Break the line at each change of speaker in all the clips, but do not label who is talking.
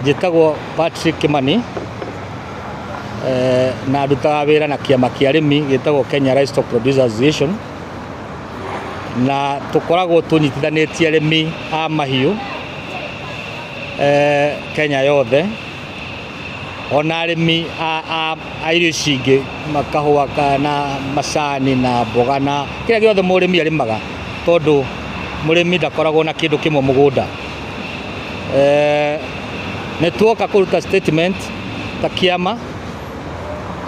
Njĩtagwo Patrick Kimani, na ndutaga wĩra na kĩama kĩa arĩmi gĩtagwo Kenya Livestock Producers Association, na tũkoragwo tũnyitithanĩtie arĩmi a mahiũ Kenya yothe, ona arĩmi a irio ici ingĩ, kahũa na macani na mboga na kĩrĩa gĩothe mũrĩmi arĩmaga, tondũ mũrĩmi ndakoragwo na kĩndũ kĩmwe mũgũnda. Nĩ tuoka kũruta statement ta kĩama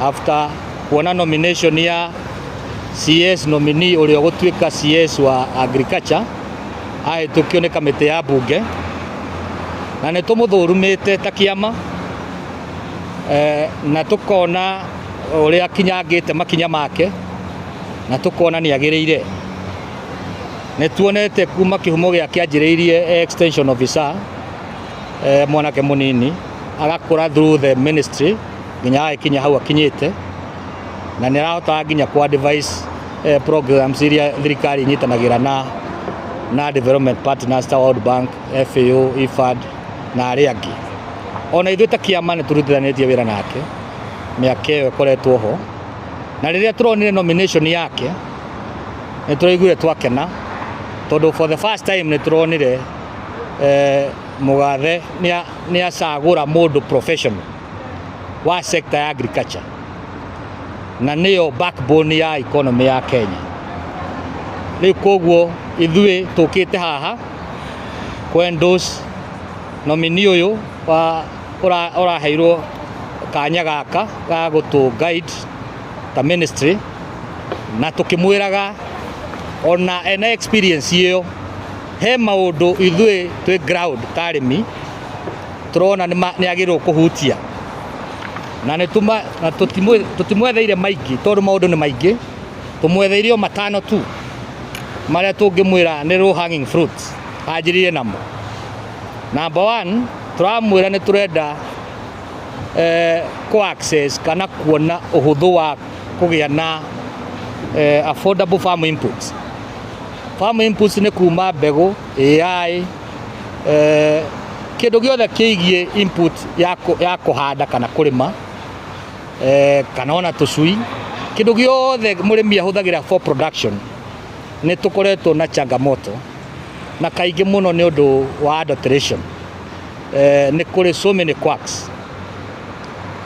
after kuona nomination ya CS nominee ũrĩa ũgũtuĩka CS wa agriculture ahĩtũkio nĩ kamĩtĩ ya mbunge, na nĩ tũmũthũrumĩte ta kĩama, na tũkona ũrĩa akinyangĩte makinya make, na tũkona nĩ agĩrĩire. Nĩ tuonete kuma kĩhumo gĩake anjĩrĩirie extension officer, mwanake mũnini, agakũra through the ministry nginya agĩkinya hau akinyĩte, na nĩ arahotaga nginya ku advise programs iria thirikari inyitanagĩra na development partners ta World Bank, FAO, IFAD na arĩa angĩ. Ona ithuĩ ta kĩama nĩ tũrutithanĩtie wĩra nake mĩaka ĩyo ĩkoretwo ho, na rĩrĩa tũronire nomination yake nĩ tũraiguire twakena, tondũ for the first time nĩ tũronire mũgathe nĩ acagũra mũndũ professional wa sector ya agriculture, na nĩyo backbone ya economy ya Kenya. Rĩu koguo ithuĩ tũkĩte haha kũ endorse nominee ũyũ wa ũraheirwo kanya gaka ga gũtũ guide ta ministry, na tũkĩmwĩraga ona ena experience ĩyo, he maũndũ ithuĩ twĩ ground ta arĩmi tũrona nĩ agĩrĩirwo kũhutia, na nĩ tuma na tũtimwetheire maingĩ, tondũ maũndũ nĩ maingĩ. Tũmwetheire o matano tu marĩa tũngĩmwĩra nĩ low hanging fruits anjĩrĩrie namo. Number one, tũramwĩra nĩ tũrenda kũ access kana kuona ũhũthũ wa kũgĩa na affordable farm inputs. Farm inputs nĩ kuma mbegũ, AI, kĩndũ gĩothe kĩgiĩ input ya kũhanda kana kũrĩma, kana ona tũcui, kĩndũ gĩothe mũrĩmi ahũthagĩra for production. Nĩ tũkoretwo na changamoto, na kaingĩ mũno nĩ ũndũ wa adulteration. Nĩ kũrĩ so many quacks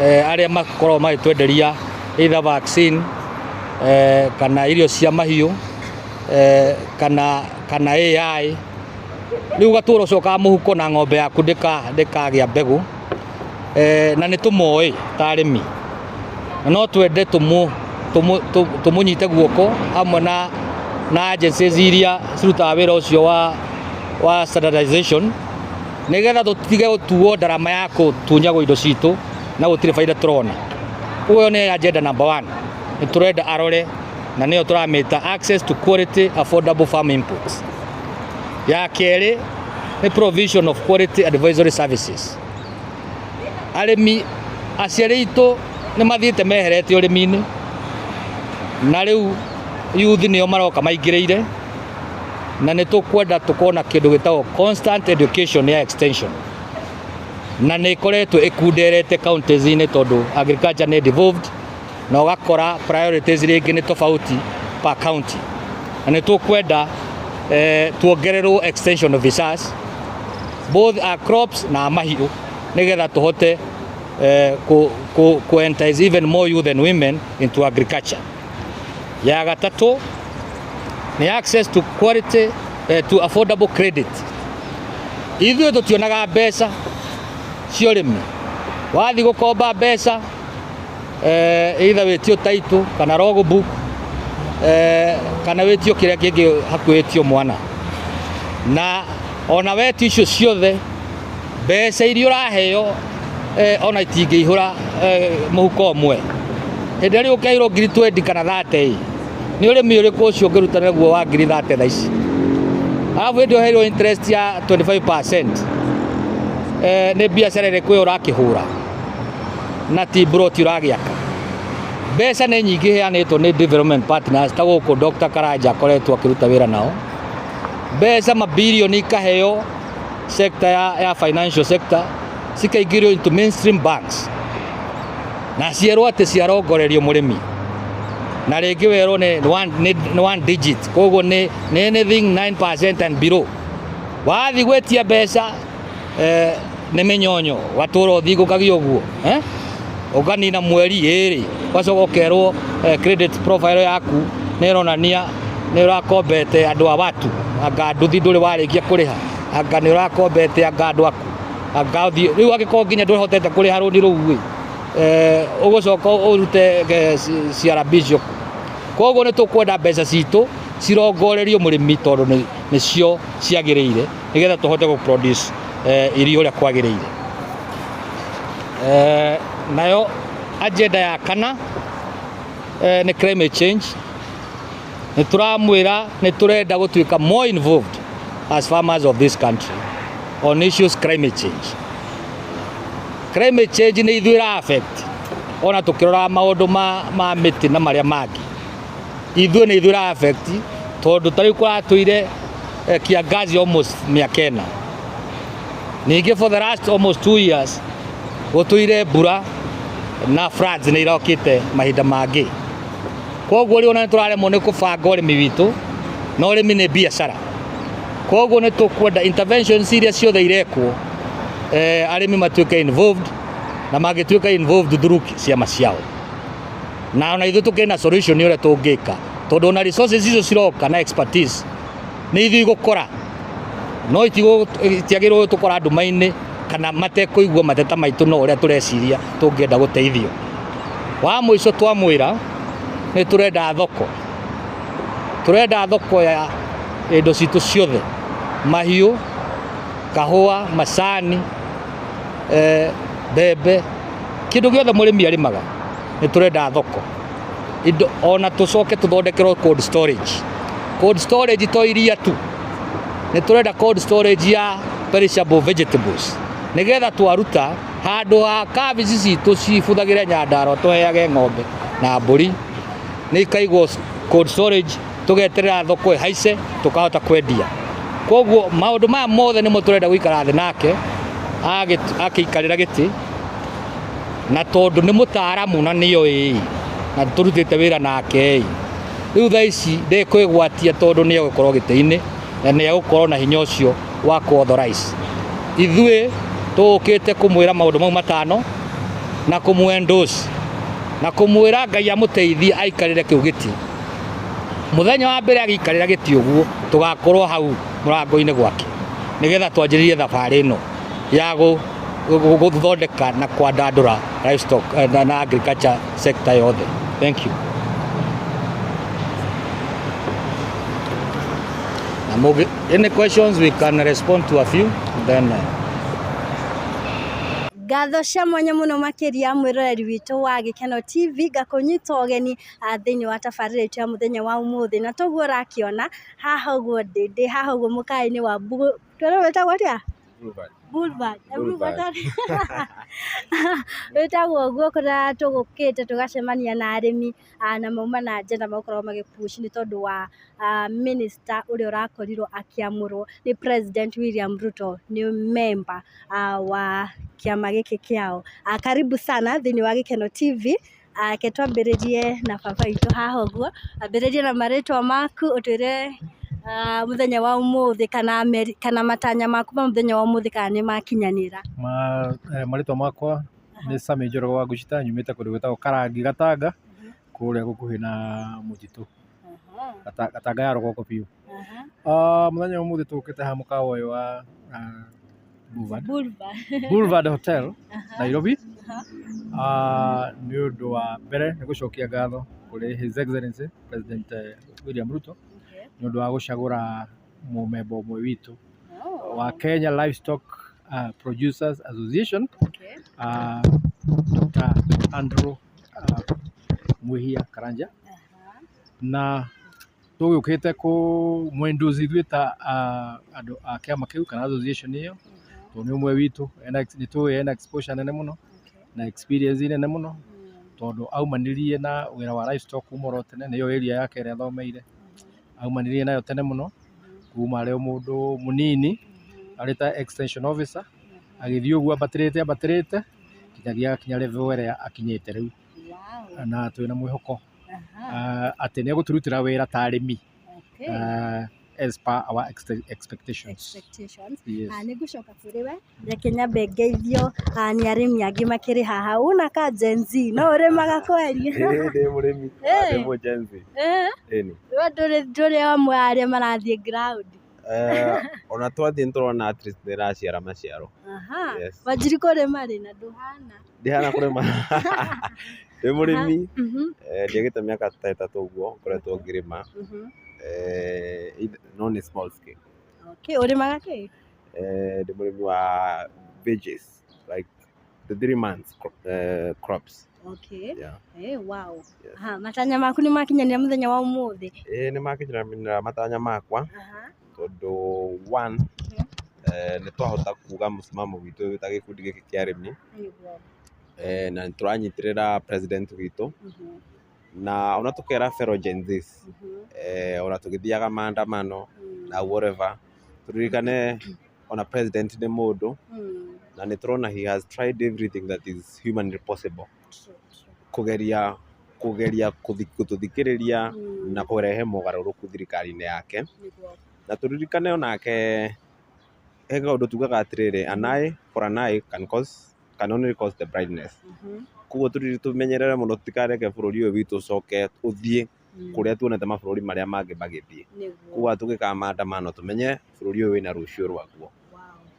arĩa makoragwo magĩtwenderia either vaccine, kana irio cia mahiũ, kana AI. Rĩu ũgatũra ũcokaga mũhuko na ng'ombe yaku ndĩkagĩa mbegũ, na nĩ tũmoĩ ta arĩmi, na no twende tũmũnyite guoko hamwe na agencies iria cirutaga wĩra ũcio wa standardization, nĩgetha tũtige gũtuo ndarama ya kũtunyagwo indo citũ na gũtirĩ baida tũrona. Ũguo ĩyo nĩ agenda number one nĩ tũrenda arore, na nĩyo tũramĩta access to quality affordable farm inputs. Ya kerĩ nĩ provision of quality advisory services. Arĩmi aciari aitũ nĩ mathiĩte meherete ũrĩmi-inĩ, na rĩu youth nĩo maroka maingĩrĩire, na nĩ tũkwenda tũkorwo na kĩndũ gĩtagwo constant education ya extension, na nĩ ĩkoretwo ĩkunderete counties-inĩ, tondũ agriculture nĩ devolved, na ũgakora priorities rĩngĩ nĩ tofauti per county, na nĩ tũkwenda tuongererwo extension officers both a crops na mahiũ, nĩgetha tũhote ku entice even more youth and women into agriculture. Ya gatatũ nĩ access to quality, to affordable credit. Ithuĩ tũtionaga mbeca cia ũrĩmi. Wathiĩ gũkomba mbeca, either wĩtio title kana logbook, kana wĩtio kĩrĩa kĩngĩ hakuhĩtio mwana, na ona wetio icio ciothe, mbeca iria ũraheo ona itingĩihũra mũhuko ũmwe. Hĩndĩ ĩrĩa ũkeirwo ngiri 20 kana 30, nĩ ũrĩmi ũrĩkũ ũcio ũngĩruta naguo wa ngiri 30 thaa ici? Arabu hĩndĩ ũheirwo interest ya 25%, nĩ biacara ĩrĩkũ ĩyo ũrakĩhũra na ti mburoti ũragĩaka? Mbeca nĩ nyingĩ iheanĩtwo nĩ development partners, ta gũkũ Dr. Karanja akoretwo akĩruta wĩra nao. Mbeca mabirioni ikaheo sector ya financial sector. Cikaingĩrio into mainstream banks na cierwo atĩ ciarongorerio mũrĩmi, na rĩngĩ werwo nĩ one digit, koguo nĩ anything 9% and below. Wathiĩ gwĩtia mbeca nĩ mĩnyonyo, watũra ũthingũkagia ũguo, eh? Ũkanina mweri ĩrĩ, ũgacoka ũkerwo credit profile yaku nĩ ĩronania nĩ ũrakombete andũ a watu, anga nduthi ndũrĩ warĩkia kũrĩha, anga nĩ ũrakombete anga andũ aku, anga ũthiĩ rĩu angĩkorwo nginya ndũhotete kũrĩha rũni rũu ĩ, ũgũcoka ũrute CRB icio kũ? Koguo nĩ tũkwenda mbeca citũ cirongorerio mũrĩmi, tondũ nĩcio ciagĩrĩire nĩgetha tũhote gũ produce irio ũrĩa kwagĩrĩire. Nayo agenda ya kana nĩ climate change. Nĩ tũramwĩra nĩ tũrenda gũtuĩka more involved as farmers of this country on issues climate change. Climate change nĩ ithuĩ ĩra affect, ona tũkĩroraga maũndũ ma mĩtĩ na marĩa mangĩ, ithuĩ nĩ ithuĩ ĩra affect, tondũ ta rĩu kũratũire kiangazi almost mĩaka 4. Ningĩ for the last almost 2 years gũtũire mbura na floods nĩ irokĩte mahinda mangĩ. Koguo rĩu ona nĩ tũraremwo nĩ kũbanga ũrĩmi witũ, na ũrĩmi nĩ biacara. Koguo nĩ tũkwenda interventions iria ciothe irekwo, arĩmi matuĩke involved, na mangĩtuĩka involved through ciama ciao, na ona ithuĩ tũkĩrĩ na solution ũrĩa tũngĩka, tondũ ona resources icio ciroka na expertise nĩ ithuĩ igũkora, no itiagĩrĩirwo gũtũkora nduma-inĩ kana matekũigua mateta maitũ, no ũrĩa tũreciria tũngĩenda gũteithio. Wa mũico, twamwĩra nĩ tũrenda thoko, tũrenda thoko ya indo citũ ciothe, mahiũ, kahũa, macani, mbembe, kĩndũ gĩothe mũrĩmi arĩmaga, nĩ tũrenda thoko indo. Ona tũcoke tũthondekerwo cold storage. Cold storage to iria tu, nĩ tũrenda cold storage ya perishable vegetables, nĩgetha twaruta handũ ha cabbage citũ cibuthagĩre Nyandarua tũheage ng'ombe na mbũri, nĩ ikaigwo cold storage, tũgeterera thoko ĩhaice tũkahota kwendia. Koguo maũndũ maya mothe nĩmo tũrenda gũikara thĩ nake akĩikarĩra gĩtĩ, na tondũ nĩ mũtaaramu na nĩo ĩĩ na tũrutĩte wĩra nake ĩ, rĩu thaa ici ndĩkwĩgwatia, tondũ nĩ egũkorwo gĩtĩ-inĩ na nĩ egũkorwo na hinya ũcio wa kũ authorize. Ithuĩ tũũkĩte kũmwĩra maũndũ mau matano na kũmũ endorse na kũmwĩra Ngai amũteithie aikarĩre kĩu gĩtĩ. Mũthenya wa mbere agĩikarĩra gĩtĩ ũguo, tũgakorwo hau mũrango-inĩ gwake nĩgetha twanjĩrĩrie thabarĩ ĩno ya gũthondeka na kwandandũra livestock na agriculture sector yothe. Thank you. Na any questions, we can respond to a few then.
Ngatho cia mwanya mũno makĩria, mwĩroreri witũ wa Gĩkeno TV, ngakũnyita ũgeni thĩinĩ wa tabarĩra itũ ya mũthenya wa ũmũthĩ. Na toguo ũrakĩona haha ũguo ndĩ haha ũguo mũkawa-inĩ wa twĩrwo wĩtagwo atĩa? Boulevard.
Boulevard.
Wĩtagwo ũguo, kũrĩa tũgũkĩte tũgacemania na arĩmi na mauma na nja na magakorwo magĩ push nĩ tondũ wa minister ũrĩa ũrakorirwo akĩamũrwo nĩ President William Ruto, nĩ member wa kĩama gĩkĩ kĩao. Karibu sana thĩinĩ wa Gĩkeno TV. Reke twambĩrĩrie na baba witũ haha ũguo, ambĩrĩrie na marĩtwa maku, ũtwĩre mũthenya wa ũmũthĩ kana matanya maku ma mũthenya wa ũmũthĩ kana nĩ makinyanĩra.
Marĩtwa makwa nĩ Sami Njoroge wa Ngucita, nyumĩte kũndũ gwĩtagwo Karangi Gatanga, kũrĩa gũkuhĩ na mũtitũ Gatanga ya rũgongo biũ. Mũthenya wa ũmũthĩ tũkĩte haha mũkawa ũyũ wa Boulevard,
Boulevard.
Boulevard Hotel, Nairobi, nĩ ũndũ wa mbere nĩ gũcokia ngatho kũrĩ His Excellency President William Ruto nĩ ũndũ wa gũcagũra mũmemba ũmwe witũ wa Kenya Livestock Producers Association, Dr. Andrew Mwihia Karanja, na tũgĩũkĩte kũmwendorse ithuĩ ta andũ a kĩama kĩu kana association ĩyo, tondũ nĩ ũmwe witũ, nĩ tũĩ ena exposure nene mũno na experience nene mũno, tondũ aumanirie na wĩra wa livestock kuma oro tene, nĩyo area yake ĩrĩa athomeire, aumanirie nayo tene mũno kuma arĩ o mũndũ mũnini arĩ ta extension officer. Agĩthiĩ ũguo ambatĩrĩte ambatĩrĩte nginyagia akinya level ĩrĩa akinyĩte rĩu. Na twĩna mwĩhoko atĩ nĩ egũtũrutĩra wĩra ta arĩmi as per our expectations.
Expectations.
Yes.
Nĩ ngũcoka kũrĩ we, reke nyambe ngeithio nĩ arĩmi angĩ makĩrĩ haha. Una ka Gen Z no ũrĩmaga kweri?
Ĩĩ, ndĩ mũrĩmi. Ndĩ mũ Gen Z. Ĩni.
We ndũrĩ amwe a arĩa marathiĩ ground?
Ona twathiĩ nĩ tũrona at least nĩ ĩraciara maciaro. Yes.
Wanjiri kũrĩma rĩ na ndũhana?
Ndihana kũrĩma. Ndĩ mũrĩmi. Ndiagĩte mĩaka ta 3 ũguo ngoretwo ngĩrĩma. No nĩ small scale.
Okay, ũrĩmaga kĩ?
Ndĩ mũrĩmi wa veggies like the 3 months crops. Yeah.
Wow.
Yes.
Aha, matanya maku nĩ makinyanĩra mũthenya wa ũmũthĩ?
Ĩĩ, nĩ makinyanĩra matanya makwa tondũ one, nĩ twahota kuga mũsimamo witũ ta gĩkundi gĩkĩ kĩa arĩmi na nĩ tũranyitĩrĩra president witũ na ona tũkera fellow Gen Zs ona tũgĩthiaga maandamano na whatever, tũririkane ona president nĩ mũndũ na nĩ tũrona he has tried everything that is humanly possible
True, true.
kũgeria gũtũthikĩrĩria na kũrehe mogarũrũku thirikari-inĩ yake. Na tũririkane onake he kaũndũ tugaga atĩrĩrĩ, an eye for an eye can only cause the blindness. Koguo tũmenyerere mũno tũtikareke bũrũri ũyũ witũ ũcoke ũthiĩ kũrĩa tuonete mabũrũri marĩa mangĩ magĩthiĩ. Koguo tũgĩkaga maandamano tũmenye bũrũri ũyũ wĩna rũciũ rwaguo.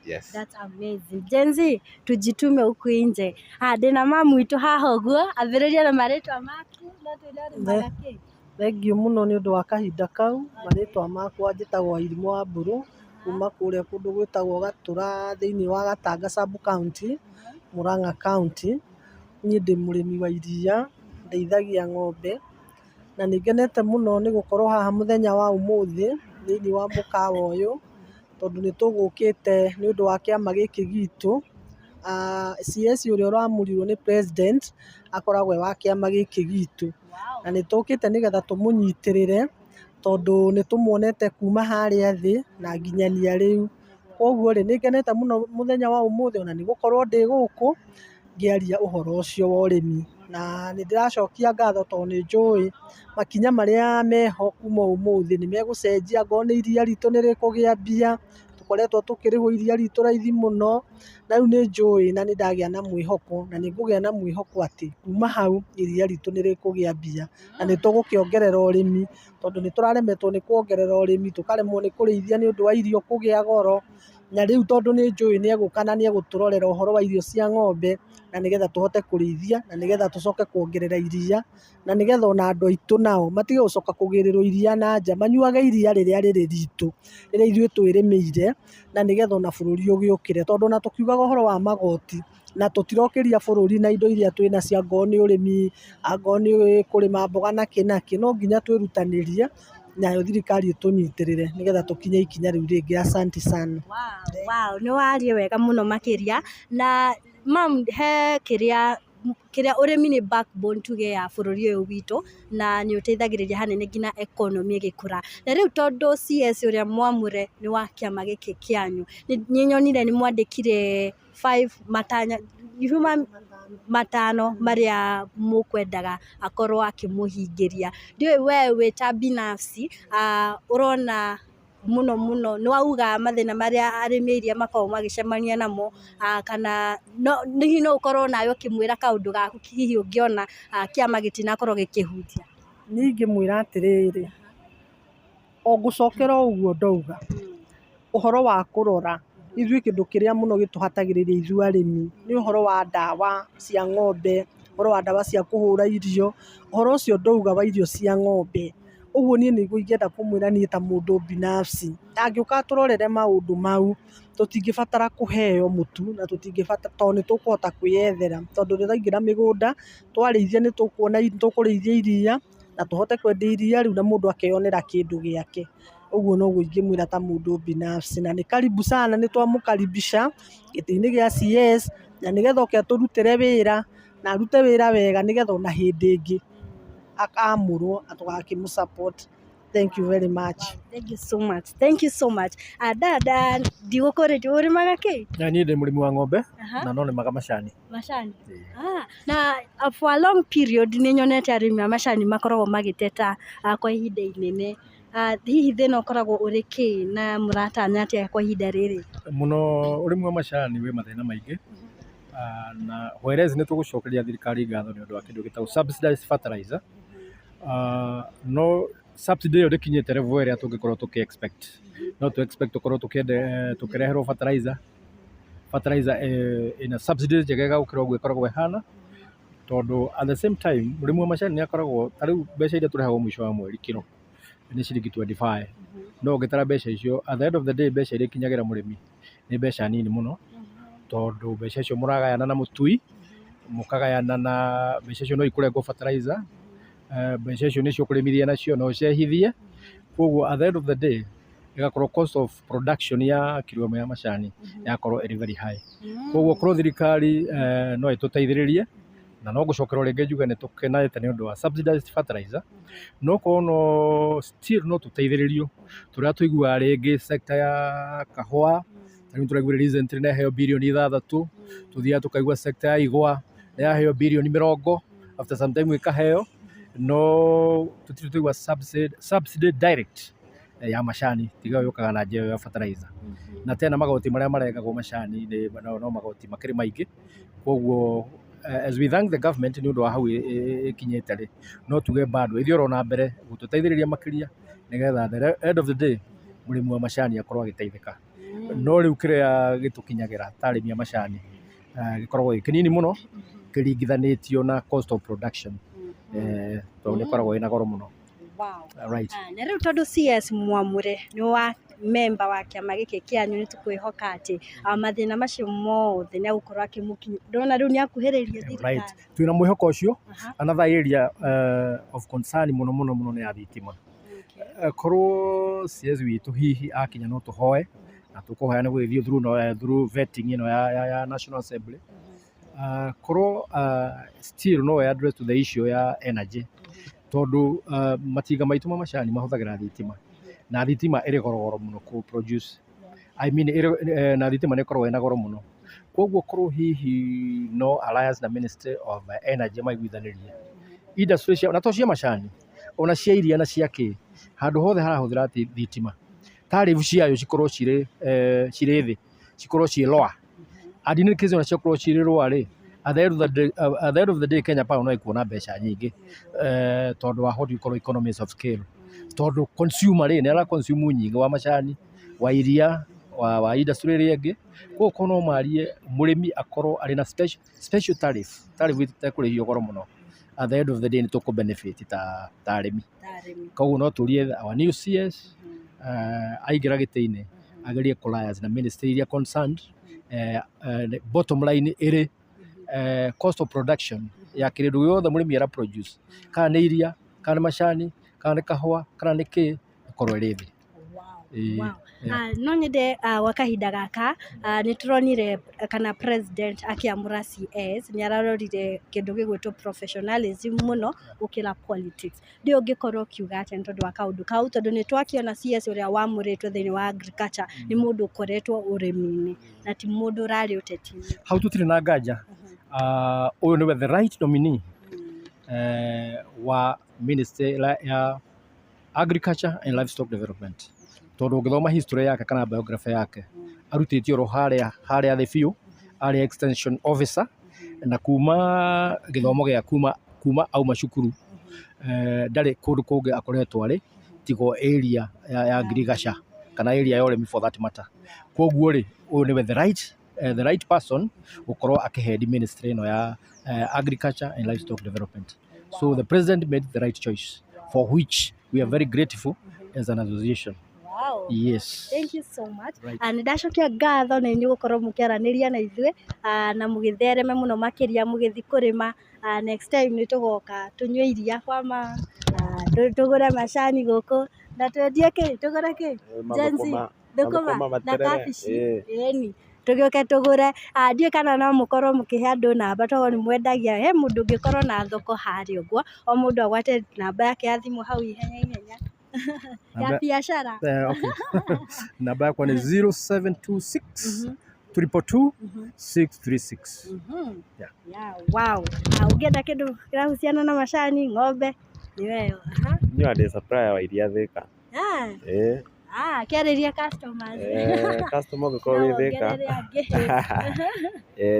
Yes.
That's amazing. Gen Z, tujitume huku nje. Ah, ndĩna mamu witũ haha ũguo, ambĩrĩria na marĩtwa maku na twĩre ũrĩmaga kĩ.
Thengiũ mũno nĩ ũndũ wa kahinda kau. Marĩtwa makwa njĩtagwo Irimũ wa Mbũrũ, kuma kũrĩa kũndũ gwĩtagwo Gatũra thĩinĩ wa Gatanga sub county, Murang'a county. Niĩ ndĩ mũrĩmi wa iria, ndĩithagia ng'ombe, na nĩ ngenete mũno nĩ gũkorwo haha mũthenya wa ũmũthĩ thĩinĩ wa mũkawa ũyũ, tondũ nĩ tũgũkĩte nĩ ũndũ wa kĩama gĩkĩ gitũ. CS ũrĩa ũramũrirwo nĩ president akoragwo e wa kĩama gĩkĩ gitũ. Na nĩ tũkĩte nĩgetha tũmũnyitĩrĩre tondũ nĩ tũmuonete kuma harĩa thĩ na nginyania rĩu. Koguo rĩ, nĩ ngenete mũno mũthenya wa ũmũthĩ ona nĩ gũkorwo ndĩ gũkũ ngĩaria ũhoro ũcio wa ũrĩmi. Na nĩ ndĩracokia ngatho tondũ nĩ njũĩ makinya marĩa meho kuma ũmũthĩ nĩ megũcenjia, angorwo nĩ iria ritũ nĩ rĩkũgĩa mbia, tũkoretwo tũkĩrĩhwo iria ritũ raithi mũno, na rĩu nĩ njũĩ na nĩ ndagĩa na mwĩhoko na nĩ ngũgĩa na mwĩhoko atĩ kuma hau iria ritũ nĩ rĩkũgĩa mbia na nĩ tũgũkĩongerera ũrĩmi tondũ nĩ tũraremetwo nĩ kuongerera ũrĩmi, tũkaremwo nĩ kũrĩithia nĩ ũndũ wa irio kũgĩa goro, na rĩu tondũ nĩ njũĩ nĩ egũka na nĩ egũtũrorera ũhoro wa irio cia ng'ombe na nĩgetha tũhote kũrĩithia na nĩgetha tũcoke kuongerera iria na nĩgetha ona andũ aitũ nao matige gũcoka kũgĩrĩrwo iria na nja, manyuage iria rĩrĩa rĩrĩ ritũ, rĩrĩa ithuĩ twĩrĩmĩire na nĩgetha ona bũrũri ũgĩũkĩre. Tondũ ona tũkiugaga ũhoro wa magoti na tũtirokĩria bũrũri na indo iria twĩnacio angorwo nĩ ũrĩmi, angorwo nĩ kũrĩma mboga na kĩ na kĩ, no nginya twĩrutanĩrie nayo thirikari ĩtũnyitĩrĩre nĩgetha tũkinye ikinya rĩu rĩngĩ. Asante sana.
Wow, nĩ waria wega mũno makĩria. Na mam, he kĩrĩa kĩrĩa ũrĩmi nĩ backbone tuge ya bũrũri ũyũ witũ na nĩ ũteithagĩrĩria hanene nginya economy ĩgĩkũra. Na rĩu tondũ CS ũrĩa mwamũre nĩ wa kĩama gĩkĩ kĩanyu, nĩ nyonire nĩ mwandĩkire five matanya human matano marĩa mũkwendaga akorwo akĩmũhingĩria. Ndiũĩ we wĩ ta binafsi ũrona mũno mũno nĩ wauga mathĩna marĩa arĩmi a iria makoragwo magĩcemania namo, kana no hihi no ũkorwo nawe ũkĩmwĩra kaũndũ gaku hihi ũngĩona kĩama gĩtinakorwo gĩkĩhutia?
Niĩ ingĩmwĩra atĩrĩrĩ, o ngũcokera o ũguo ndauga, ũhoro wa kũrora, ithuĩ kĩndũ kĩrĩa mũno gĩtũhatagĩrĩria ithuĩ arĩmi nĩ ũhoro wa ndawa cia ng'ombe, ũhoro wa ndawa cia kũhũra irio, ũhoro ũcio ndauga wa irio cia ng'ombe. Ũguo niĩ nĩguo ingĩenda kũmwĩra niĩ ta mũndũ binafsi, angĩũka atũrorere maũndũ mau, tũtingĩbatara kũheo mũtu na tũtingĩbatara, tondũ nĩ tũkũhota kwĩyethera, tondũ rĩraingĩra mĩgũnda, twarĩithia nĩ tũkuona tũkũrĩithia iria na tũhote kwendia iria rĩu na mũndũ akeyonera kĩndũ gĩake. Ũguo noguo ingĩmwĩra ta mũndũ binafsi. Na nĩ karibu sana, nĩ twamũkaribisha gĩtĩ-inĩ gĩa CS na nĩgetha oke atũrutĩre wĩra na arute wĩra wega nĩgetha ona hĩndĩ ĩngĩ akamũrwo tũgakĩmũ support. Thank you very much.
Thank you so much. Thank you so much. Dada, ndigũkũrĩtie ũrĩmaga kĩ?
Na niĩ ndĩ mũrĩmi wa ng'ombe na no nĩmaga macani.
Macani. Ah, na for a long period nĩ nyonete arĩmi a macani makoragwo magĩteta kwa ihinda inene. Hihi thĩna ũkoragwo ũrĩ kĩ na mũratanya atĩa kwa ihinda rĩrĩ?
Mũno ũrĩmi wa macani wĩ mathĩna maingĩ. Na whereas nĩ tũgũcokeria thirikari ngatho nĩ ũndũ wa kĩndũ gĩtagwo subsidized fertilizer, no subsidy ĩyo ndĩkinyĩte level ĩrĩa tũngĩkorwo tũkĩ expect. No tũ expect tũkorwo tũkĩreherwo fertilizer ĩna subsidy njegega gũkĩra ũguo ĩkoragwo ĩhana, tondũ at the same time mũrĩmi wa macani nĩ akoragwo ta rĩu mbeca iria tũrĩhagwo mũico wa mweri kĩro nĩ ciringi 25, no ũngĩtara mbeca icio, at the end of the day mbeca iria ikinyagĩra mũrĩmi nĩ mbeca nini mũno, tondũ mbeca icio mũragayana na mũtui, mũkagayana na mbeca icio no ikũrengwo fertilizer, mbeca icio nĩcio ũkũrĩmithia nacio, no ũcehithie. Koguo at the end of the day ĩgakorwo cost of production ya kiro ĩmwe ya macani yakorwo ĩrĩ very high. Koguo korwo thirikari no ĩtũteithĩrĩrie, na no ngũcokerwo rĩngĩ njuge nĩ tũkenete nĩ ũndũ wa subsidized fertilizer, no korwo no still no tũteithĩrĩrio tũrĩa tũiguaga rĩngĩ sector ya kahũa, ta rĩu tũraiguire recently nĩ yaheo birioni 6, tũthiaga tũkaigua sector ya igwa nĩ yaheo birioni 20 after some time ĩkaheo, no tũtirĩ twaigua subsidy direct ya macani tiga ĩyo yũkaga na njĩra ĩyo ya fertilizer. Na tena magoti marĩa marengagwo macani nĩ no magoti makĩrĩ maingĩ. Koguo as we thank the government nĩ ũndũ wa hau ĩkinyĩte rĩ, no tuge bado ĩthiĩ oro na mbere gũtũteithĩrĩria makĩria nĩgetha at the end of the day mũrĩmi wa macani akorwo agĩteithĩka. No rĩu kĩrĩa gĩtũkinyagĩra ta arĩmi a macani gĩkoragwo gĩ kĩnini mũno kĩringithanĩtio na cost of production, tondũ nĩ ĩkoragwo ĩna goro mũno. Right.
Na rĩu tondũ CS Mwamũre nĩ wa member wa kĩama gĩkĩ kĩanyu, nĩ tũkwĩhoka atĩ mathĩna macio mothe nĩ agũkorwo akĩmũkinyia. Ndona rĩu nĩ akuhĩrĩria thirikari.
Right, twĩna mwĩhoko ũcio. Another area of concern mũno mũno mũno nĩ ya thitima. Korwo CS witũ hihi akinya, no tũhoe na tũkũhoya nĩ gũgĩthiĩ through, no, through vetting ĩno ya National Assembly, korwo still no address to the issue ya energy, tondũ matinga maitũ ma macani mahũthagĩra thitima na thitima ĩrĩ goro goro mũno kũ produce, I mean, na thitima nĩ ĩkoragwo ĩna goro mũno. Koguo korwo hihi no alliance na Ministry of Energy maiguithanĩrie industry cia, na to cia macani, ona cia iria na cia kĩ, handũ hothe harahũthĩra thitima, tariff ciayo cikorwo cirĩ thĩ, cikorwo ciĩ lower. And in case ona ciakorwo cirĩ lower rĩ, at the end of the day Kenya Power no ĩkuona mbeca nyingĩ, tondũ wa what you call economies of scale, tondũ consumer rĩ nĩ ara consume nyingĩ wa macani, wa iria, wa industry ĩrĩa ĩngĩ. Koguo korwo no marie mũrĩmi akorwo arĩ na special tariff ĩtekũrĩhio goro mũno, at the end of the day nĩ tũkũ benefit ta arĩmi. Koguo no tũrie our new CS, aingĩra gĩtĩ-inĩ agerie kũ liaise na ministry iria concerned. Bottom line ĩrĩ cost of production ya kĩndũ gĩothe mũrĩmi ara produce, kana nĩ iria, kana nĩ macani, kana nĩ kahũa, kana nĩ kĩ, ĩkorwo ĩrĩ thĩ. Ĩĩ, yeah.
No nyende gwa kahinda gaka, nĩ tũronire kana president akĩamũra CS nĩ ararorire kĩndũ gĩgwĩtwo professionalism mũno gũkĩra politics. Ndĩ ũngĩkorwo ũkiuga atĩa nĩ tondũ wa kaũndũ kau, tondũ nĩ twakĩona CS ũrĩa wamũrĩtwo thĩinĩ wa agriculture nĩ mũndũ ũkoretwo ũrĩmi-inĩ na ti mũndũ ũrarĩ ũteti-inĩ?
Hau tũtirĩ na nganja, ũyũ nĩwe the right nominee wa ministry ya Agriculture and Livestock Development, tondũ ũngĩthoma history yake kana biography yake, arutĩtio oro harĩa harĩa thĩ biũ, arĩ extension officer, na kuma gĩthomo gĩa kuma auma cukuru, ndarĩ kũndũ kũngĩ akoretwo arĩ tigo area ya ngirigaca kana area ya ũrĩmi for that matter. Koguo rĩ, ũyũ nĩwe the right person gũkorwo akĩhead ministry ĩno ya Agriculture and Livestock Development. So the president made the right choice, for which we are very grateful as an association. Yes.
Thank you so much.
Right.
Nĩ ndacokia ngatho nĩ inyuĩ gũkorwo mũkĩaranĩria na ithuĩ, na mũgĩthereme mũno makĩria mũgĩthiĩ kũrĩma. Next time nĩ tũgoka tũnyue iria kwa ma, tũgũre macani gũkũ na twendie kĩ, tũgũre kĩ, Gen Z, thũkũma na
materere,
kabici, ĩni tũgĩũke tũgũre. Ndiũĩ kana no mũkorwo mũkĩhe andũ namba, tondũ nĩ mwendagia he mũndũ ũngĩkorwo na thoko harĩa ũguo, o mũndũ agwate namba yake ya thimũ hau ihenya ihenya. Ya biacara.
Okay. Namba yakwa nĩ 0726 222 636. Yeah.
Yeah, wow. Ah, ũngĩenda kĩndũ kĩrahusiana na macani, ng'ombe, nĩ weyo. Aha.
Niĩ ndĩ supplier wa iria Thĩka.
Ah,
Ĩĩ.
ah, kĩarĩria customers.
Customer ũngĩkorwo
No
wĩ Thĩka,
wongerere angĩ.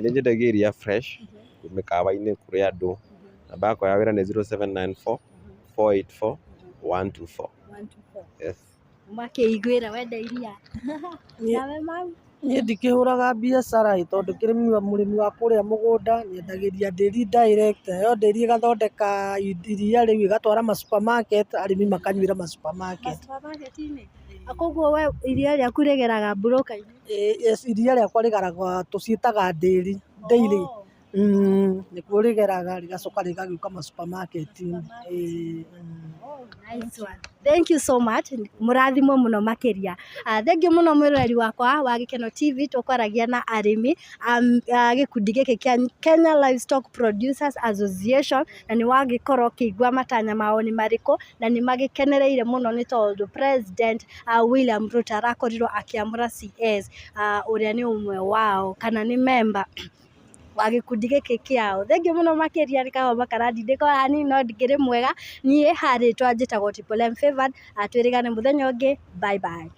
Nĩ nyendagia iria fresh mĩkawa-inĩ kũrĩ andũ. Namba yakwa ya wĩra nĩ 0794 484 124.
1, 2, 4.
Yes.
Makĩiguĩra wenda iria. Nawe mau?
Niĩ ndikĩhũraga biacara ĩ tondũ kĩrĩ mũrĩmi wa kũrĩa mũgũnda, nyendagĩria ndĩri direct, nayo ndĩri ĩgathondeka iria rĩu ĩgatwara ma supermarket, arĩmi makanyuĩra ma supermarket.
Supermarket-inĩ. Koguo we iria rĩaku rĩgeraga broker-inĩ?
Yes, iria rĩakwa rĩgeragwo tũciĩtaga ndĩri, dairy.
Oh.
Nĩkuo rĩgeraga rĩgacoka rĩgagĩũka ma supermarket-inĩ. Ĩĩ.
Oh, nice one. Thank you so much. Mũrathimwo mũno makĩria. Thank you mũno mwĩroreri wakwa wa Gĩkeno TV. Tũkwaragia na arĩmi gĩkundi gĩkĩ kĩa Kenya Livestock Producers Association, na nĩ wagĩkorwo ũkĩigua matanya mao nĩ marĩkũ, na nĩ magĩkenereire mũno nĩ tondũ President William Ruto arakorirwo akĩamũra CS ũrĩa nĩ ũmwe wao kana nĩ member wa gĩkundi gĩkĩ kĩao. Thengiũ mũno makĩria, nĩ kahoma karandindĩka o hanini no ndikĩrĩ mwega. Niĩ harĩtwa njĩtagwo Triple M Favored. Twĩrĩgane mũthenya ũngĩ. Bye bye.